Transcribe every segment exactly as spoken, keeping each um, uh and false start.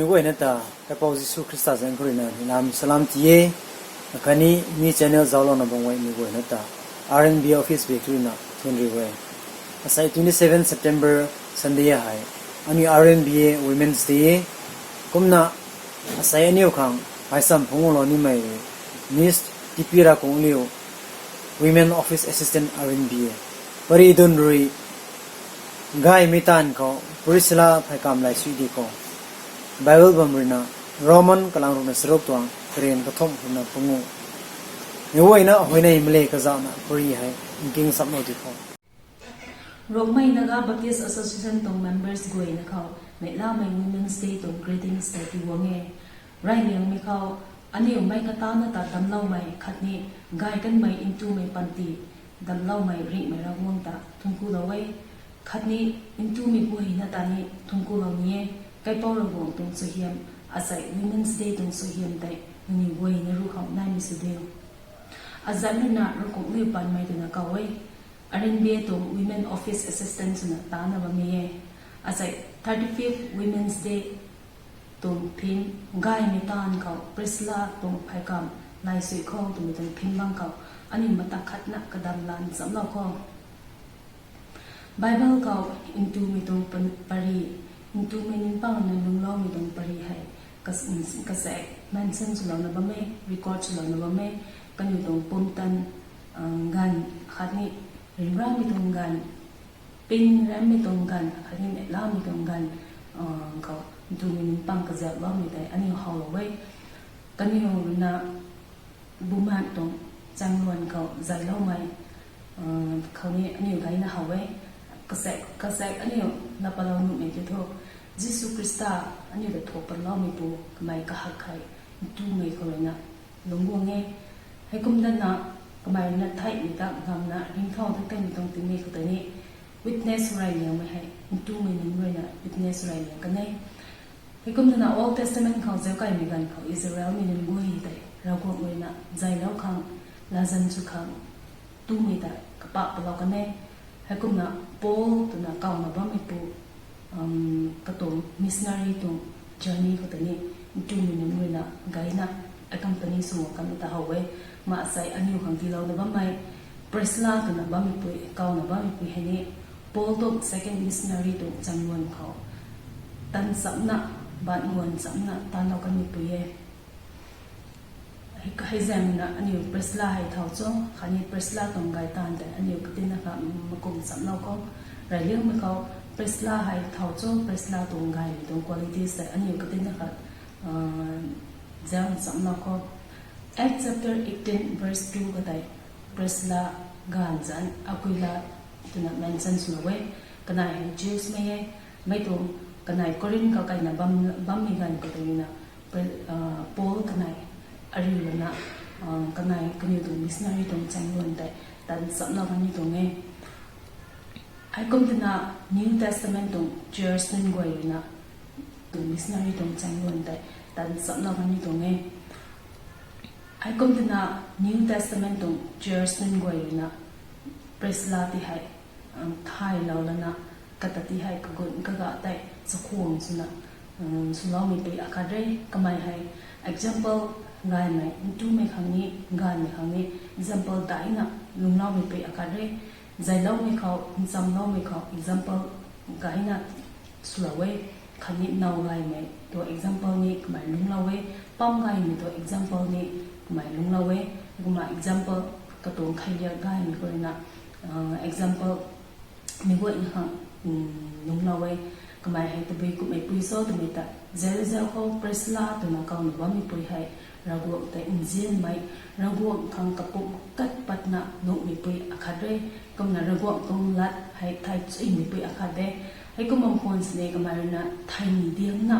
Mi guayna ta, Kaipouc Jisu Khrista zanc khou ruina, lam salam ti e. Akhatni mi channel zauclouna bam guay mi guayna ta, R N B A office bak ruina, thuanc ri e. Asei twenty seven September Sunday hei, aniu R N B A Women's Day e. Kumna, asei aniu khang, haisam phungc lou nimei, Miss T P Rakungliu, Women Office Assistant R N B A. Pari dun rui, gaymei taanv khou, Priscilla Phaikam Laisui di khou. Bible bam ruina, Roman kalang ruina saruk tuang, karen kathumh ruina pungu. Mi guayna, huayney mle kazauhna, pari hei, nking sap lou di khou. Rongmei Naga Baptist Association tuang members guayna khou, neihlamei Women's Day tuang greetings tei ti guang e. Reyliangmei khou, aniu meic katana ta damcloumei, khatni gay kanmei ntumei panty, damcloumei ringhmei Ravguangc ta thuancku lou e. Khatni ntumei guayna ta ni thuancku lou ni e, Kaipouc Ravguangc tuang suaihiam, asei Women's Day tuang suaihiam tei, nangniw guayna ruc khou naimei sw diu. Azanc ruina Rakungliu Panmei twna kaw e, R N B A tuang Women Office Assistant swna tana bammei e. Asei thirty fifth Women's Day tuang theme, gaymei taanv khou Priscilla tuang Phaikam Laisui khou twmei tuang theme bang khou, aniu mata khatna kadamlan nchamlou khou. Bible khou ntumei tuang pan-, pari, ntumei nunc pang na lungcloumei tuang pari hei, kas-, kasaek mention swlouna bam e, record swlouna bam e, kaniw tuang pumtan, ah, ganv khatni, ryanramei tuang ganv, ping rammei tuang ganv khatni neihlamei tuang ganv, ah, khou ntumei nunc pang kazauhloumei tei aniu howlou e. Kaniw ruina bumaengc tuang chaengluan khou zayloumei, ah, khou ni aniu gayna how e. Kasaek, kasaek aniu lapatlou nuhmei kiu thu, Jisu Khrista aniu ta thuk patloumeipu kamei kahak hei, ntumei khou ruina lungc guang e. Heikum dana, kamei ruina theihmei ta ngamna ringcthau ta kanmei tuang tingmik khou tei ni, witness reyliangmei hei, ntumei nunc ruina witness reyliang kan e. Heikum dana Old Testament khou zauckaymei ganv khou Israelmei nunc guay tei Ravguangc ruina zaylou khang, latzan sw khang, ntumei ta kapah palou kan e. Heikumna Paul twna kawna bammeipu, um, katuang missionary tuang journey khou tei ni, ntumei nunc ruina gayna accompany sw kanmei ta how e. Maansei aniu khang tiilouna bammei, Priscilla twna bammeipui, kawna bammeipui hei ni, Paul tuang second missionary tuang chaengluan khou, tan chamna, baanv guan chamna tanlou kanmeipui e. Hei, hei zaengna aniu Priscilla hei thau cho, khatni Priscilla tuang gay taanv tei aniu katinna kha makum chamlou khou. Reyliangmei khou Priscilla hei thau cho, Priscilla tuang gaymei tuang qualities tei aniu katinna kha, ah, zaeng chamlou khou. Acts chapter eighteen verse two khou tei Priscilla gaanv zanc Aquila twna mention swlou e, kanei hei Jews mei e, mei tuang kanei Corinth khou kaina bam, bammei ganv khou tei na, Pri-, ah, Paul kanei ariu lana, ah, kanei kaniw tuang missionary tuang chaengluan tei tan chamlou kanmei tuang e. Heikum twna New Testament tuang church nunc guay ruina tuang missionary tuang chaengluan tei tan chamlou kanmei tuang e. Heikum twna New Testament tuang church nunc guay ruina Priscilla ti hei, um, thaylou lana, kata ti hei kagun kaga tei chakhwang swna, um, swloumeipui akhat re. Kamei hei example gaymei, ntumei khang ni, gaanvmei khang ni example daina lungcloumeipui akhat re. Zayloumei khou, nchamloumei khou example gayna swlou e. Khatni now gaymei tuang example ni kamei lungclou e. Pam gaymei tuang example ni kamei lungclou e. Kumna example katuang khailiak gaymei khou ruina, ah, example mi guayna khang, um, lungclou e. Kamei hei tabui kumhmeipui cho twmei ta, Jerusalem khou Priscilla twna kawna bammeipui hei Ravguangc tei nzianmei, Ravguangc khang kapumc kat patna nuhmeipui akhat re. Kumna Ravguangc tuang lat hei thei chuimeipui akhat de. Heikum bam khwan sini kamei ruina thei ni diangna,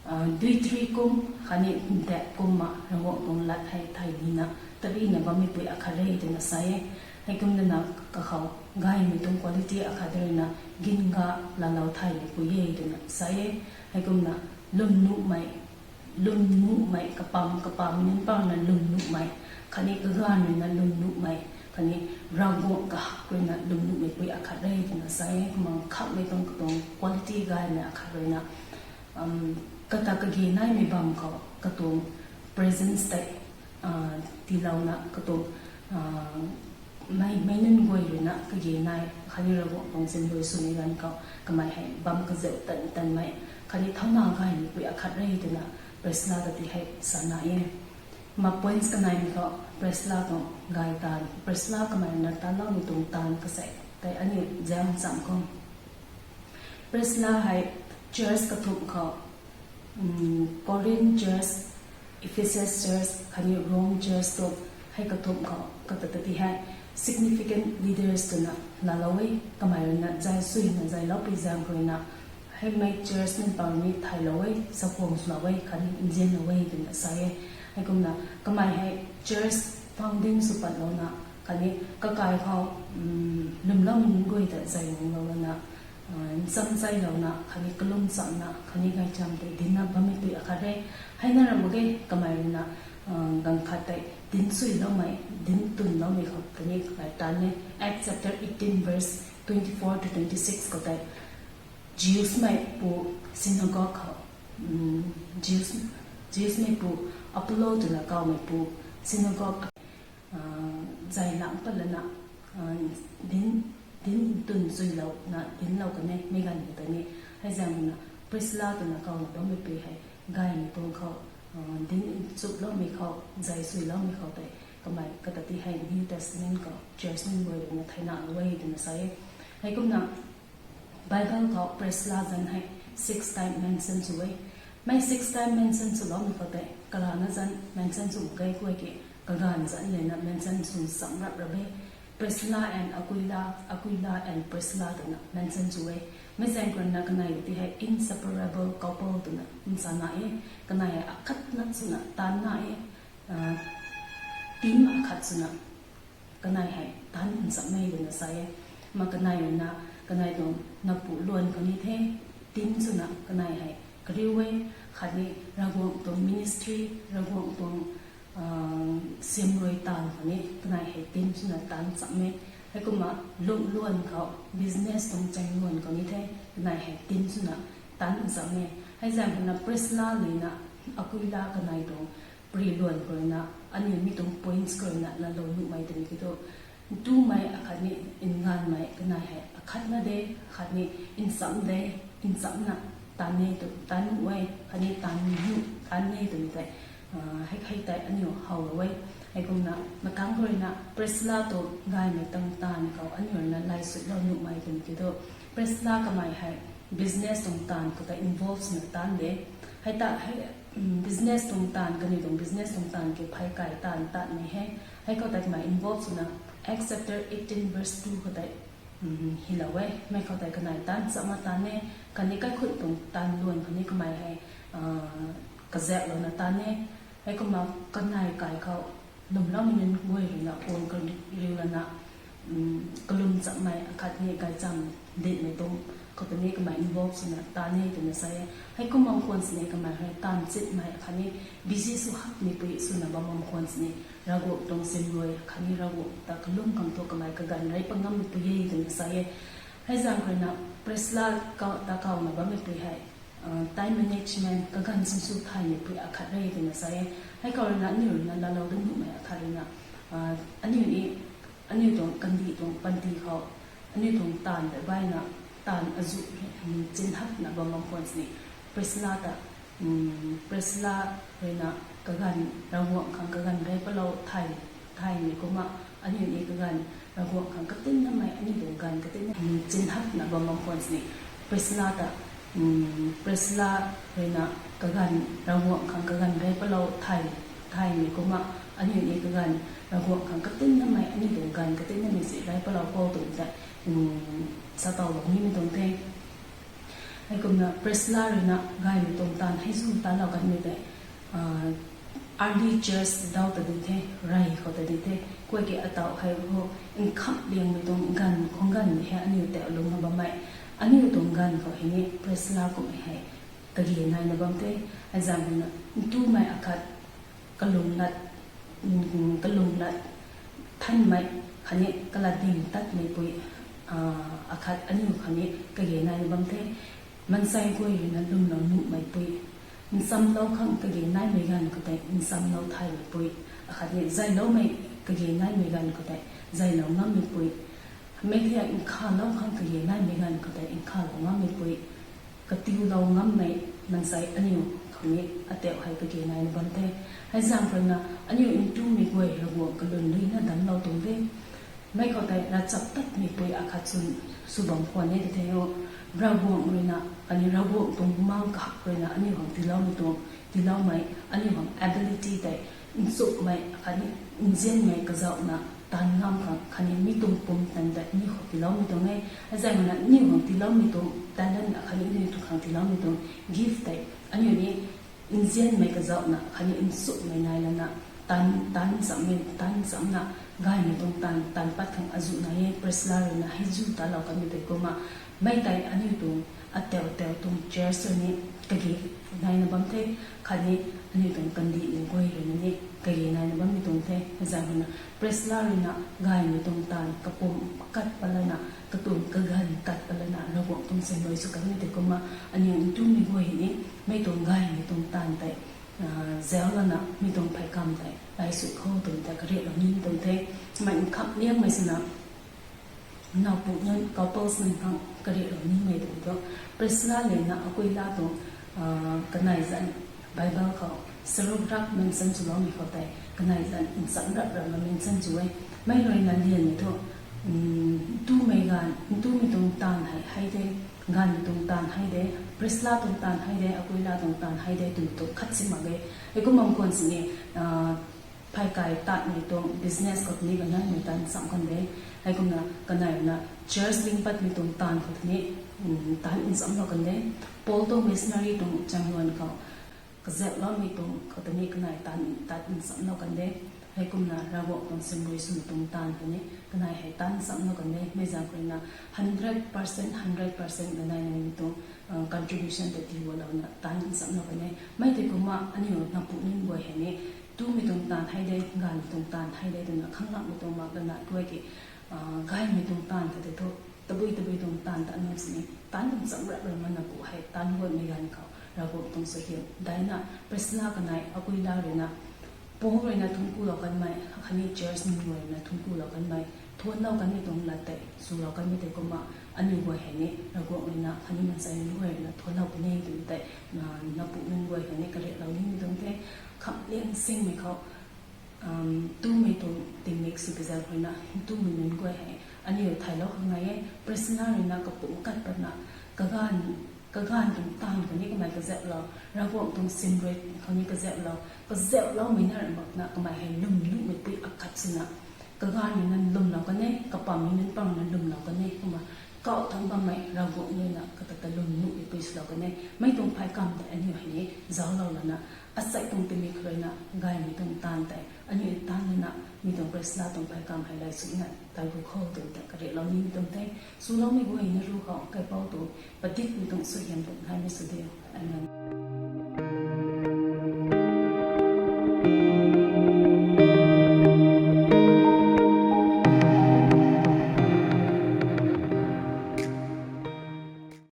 ah, dui tari kum khatni dat kumna Ravguangc tuang lat hei thei nina tarina bammeipui akhat re twna sa e. Heikum dana kakhou gaymei tuang quality akhat ruina ginga laalou theimeipui e twna sa e. Heikumna lwmnuhmei, lwmnuhmei, kapam, kapam nunc pang na lwmnuhmei, khatni kagaanv ruina lwmnuhmei, khatni Ravguangc kahak ruina lwmnuhmeipui akhat re twna sa e. Kumna khammei tuang katuang quality gaymei akhat ruina, um, Kata kage naimei bam khou katuang presence tei tiilouna katuang mei mei nunc guay ruina kage nai khatni Ravguangc tuang zinrui swmei ganv khou kamei hei bam kazauh tan tanmei khatni thauna gaymei pui akhat re twna Priscilla ta ti hei sana e. Ma points kanaimei khou Priscilla tuang gay taanv, Priscilla kamei ruina taloumei tuang taanv kasei tei aniu zang cham khou Priscilla hei church kathumh khou, Corinth church, Ephesus church khatni Rome church tu hei kathumh khou kata ta ti hei significant leaders twna laalou e. Kamei ruina zay suina zayloupui zaeng ruina heimei church nunc pang ni thaylou e, sakhwang swlou e khatni nzianlou e twna sa e. Heikumna kamei hei church founding sw patlouna khatni kakai khou lwmloumei nunc guay ta zay nunglou lana nchamchailouna khatni kalum chamna khatni gaychamv tei dincna bammei pui akhat re. Heina ram mak ge kamei ruina ganv khat tei dinc suiloumei, dinc tunloumei khou tei ni kamei taanv e. Acts chapter eighteen verse twenty-four to twenty-six khou tei Jews mei pu synagogue khou, Jews, Jews mei pu Apollo twna kawmei pu synagogue zay lang pat lana dinc, dinc tun suilouna dinclou kan e mei ganv khou tei ni. Hei zaeng ruina Priscilla twna kawna bammei pui hei gaymei tuang khou dinc nchuploumei khou, zay suiloumei khou tei kamei kata ti hei New Testament khou church nunc guay ruina theinalou e twna sa e. Heikumna Bible khou Priscilla zanc hei six time mention sw e. Mei six time mention swloumei khou tei karana zanc mention sw mak ge, kuay ki kaganv zanc lena mention sw cham rap rap e. Priscilla and Aquila, Aquila and Priscilla twna mention sw e. Mei zaeng ruina kanei ti hei inseparable couple twna nchamna e. Kanei hei akhatna swna taanvna e, team akhat swna kanei hei taanv nchamna e twna sa e. Ma kanei ruina kanei tuang napu luan khou ni the, team swna kanei hei kariu e, khatni Ravguangc tuang ministry, Ravguangc tuang siamruai taanv khou ni kanei hei team swna taanv cham e. Heikumna lungh luan khou, business tuang chaeng luan khou ni the, kanei hei team swna taanv cham e. Hei zaeng ruina Priscilla lena Aquila kanei tuang pri luan khou ruina aniu mi tuang points khou ruina laalou nuhmei twmei ki thu, ntumei akhatni nganvmei kanei hei akhatna de, khatni nchamc de, nchamcna taanv e tw, taanv nuh e khatni taanv nuh, taanv e twmei tei hei hei tei aniu howlou e. Heikumna matang khou ruina Priscilla tuang gaymei tuang taanv khou aniu ruina lay suilou nuhmei twmei ki thu, Priscilla kamei hei business tuang taanv khou tei involve swna taanv de. Hei ta hei business tuang taanv, kaniw tuang business tuang taanv ki phey kai taanv tatmei hei, hei khou tei kamei involve swna Acts chapter eighteen verse two khou tei hylou e. Mei khou tei kanei taanv chama taanv e, khatni kaikhunc tuang taanv luan khou ni kamei hei kazaklouna taanv e. Heikumna kanei kai khou lwmloumei nunc guay ruina kuang kariu lana kalum chapmei akhatni gaychamv dinmei tuang khou tei ni kamei involve swna taanv e twna sa e. Heikum bam khwan sini kamei hei taanv chitmei akhatni busy sw hakmei pui swna bam bam khwan sini Ravguangc tuang siamruai khatni Ravguangc ta kalum khang thu kamei kaganv rey pat ngammei pui e twna sa e. Hei zaeng ruina Priscilla ta kawna bammei pui hei time management, kaganv sinsw thaymei pui akhat re twna sa e. Hei khou ruina aniu ruina laalou dat nuhmei akhat ruina aniu ni aniu tuang kandih tuang panty khou aniu tuang taanv tei baina, taanv azuh chin hakna bam bam khwan sini Priscilla ta Priscilla ruina kaganv Ravguangc khang kaganv rey patlou thay, thaymei kumna aniu ni kaganv Ravguangc khang katinamei, aniu tuang ganv katinamei chin hakna bam bam khwan sini Priscilla ta Priscilla ruina kaganv Ravguangc khang kaganv rey patlou thay, thaymei kumna aniu ni kaganv Ravguangc khang katinamei, aniu tuang ganv katinamei si rey patlou khou twmei tei satowlou nimei tuang the. Heikumna Priscilla ruina gaymei tuang taanv hei zu taanlou kanmei tei early church daw ta di the, rey khou ta di the. Kuay ki ataw hei khou nkhamh liangmei tuang ganv, khang ganv hei aniu tei lungna bammei, aniu tuang ganv khou hei ni Priscilla kummei hei kage naina bam the. Hei zaeng ruina ntumei akhat kalung lat, kalung lat thanmei khatni kalat ding tatmei pui akhat aniu khatni kage naina bam the. Maansei guay ruina lwmlou nuhmei pui Nchamlou khang kage naimei ganv khou tei nchamlou thaymeipui, akhatni zayloumei kage naimei ganv khou tei zaylou ngammeipui, mei thei nkhavlou khang kage naimei ganv khou tei nkhavlou ngammeipui, katiulou ngammei mansei aniu khang ni atau hei kage naina bam the. Hei zaeng ruina aniu ntumei guay Ravguangc kalun ruina damclou tuang de. Mei khou tei ravchaptatmeipui akhat chwn sw bam khwan e tei the o. Ravguangc ruina khatni Ravguangc tuang mang kahak ruina aniu khang tiiloumei tuang, tiiloumei aniu khang ability tei nchumhmei khatni nzianmei kazauhna taanv ngam khang khatni mi tuang pumtan tei aniu khou tiiloumei tuang e. Hei zaeng ruina aniu khang tiiloumei tuang talent akhatni aniu tu khang tiiloumei tuang gift tei aniu ni nzianmei kazauhna khatni nchumhmei nai lana taanv, taanv nchamhmei, taanv nchamhna gaymei tuang taanv, taanv pat khang azuh nai e. Priscilla ruina hei zu talou kanmei tei kumna mei tei aniu tuang atau tau tuang church rui ni kage naina bam the, khatni aniu tuang kandihmei guay ruina ni kage naina bammei tuang the. Hei zaeng ruina Priscilla ruina gaymei tuang taanv kapumc kat patlana, katuang kaganv kat patlana Ravguangc tuang siamruai sw kanmei tei kumna aniu ntumei guay ni mei tuang gaymei tuang taanv tei zauc lana mi tuang pheykamv tei lay sw khou twmei tei kariaklou nimei tuang the. Mei nkham liangmei swna nowpu nunc couples nunc khang kariaklou nimei tei thu, Priscilla lena Aquila tuang kanei zanc Bible khou charuk rap mention swloumei khou tei kanei zanc nchamc rap rap na mention sw e. Mei ruina lianmei thu ntumei ganv, ntumei tuang taanv hei hei de, gaanvmei tuang taanv hei de, Priscilla tuang taanv hei de, Aquila tuang taanv hei de twmei tu khat si mak e. Heikum bam khwan sini pheykai tatmei tuang business khou tei ni kanaimei taanv nchamc kan de. Heikumna kanei ruina church ding patmei tuang taanv khou tei ni taanv nchamclou kan de. Paul tuang missionary tuang chaengluan khou kazauhloumei tuang khou tei ni kanei taanv, taanv nchamclou kan de. Heikumna Ravguangc tuang siamruai swmei tuang taanv khou ni kanei hei taanv nchamclou kan de. Mei zaeng ruina hundred percent, hundred percent kanei nangmei tuang contribution tei tiilouna taanv nchamclou kan e. Mei tei kumna aniu nowpu nunc guay hei ni ntumei tuang taanv hei de, gaanvmei tuang taanv hei de twna khang lakmei tuang mak lana guay ki gaymei tuang taanv ta tei thu tabui tabui tuang taanv ta aniu sini taanv nchamc rap rap mana pu hei taanv guaymei ganv khou Ravguangc tuang suaihiam daina Priscilla kanei Aquila ruina Paul ruina thuanc kulou kanmei khatni church nunc guay ruina thuanc kulou kanmei, thuanclou kanmei tuang lat tei swlou kanmei tei kumna aniu guay hei ni Ravguangc ruina khatni maansei nunc guay ruina thuanclou puni twmei tei nowpu nunc guay hei ni kariaklou nimei tuang the. Khamhliang singmei khou ntumei tuang tingmik sw pizan ruina ntumei nunc guay hei aniu thaylou khang nai e. Priscilla ruina kapumc kat patna kaganv, kaganv tuang taanv khou ni kamei kazauhlou, Ravguangc tuang siamruai khou ni kazauhlou, kazauhloumei na makna kamei hei lwm nuhmeipui akhat swna kaganv ruina lwmlou kan e, kapammei nunc pang ruina lwmlou kan e. Kumna kauh thangc bammei Ravguangc ruina kata ta lwm nuhmeipui swlou kan e. Mei tuang pheykamv tei aniu hei ni zauclou lana asei tuang tingmik khou ruina gaymei tuang taanv tei aniu taanv lana mi tuang Priscilla tuang pheykamv hei lay swna taibu khou twmei ta kariaklou nimei tuang the. Swloumei guayna ru khou kaipouc tuang padikmei tuang suaihiam tuang naimei sw diu. Amen.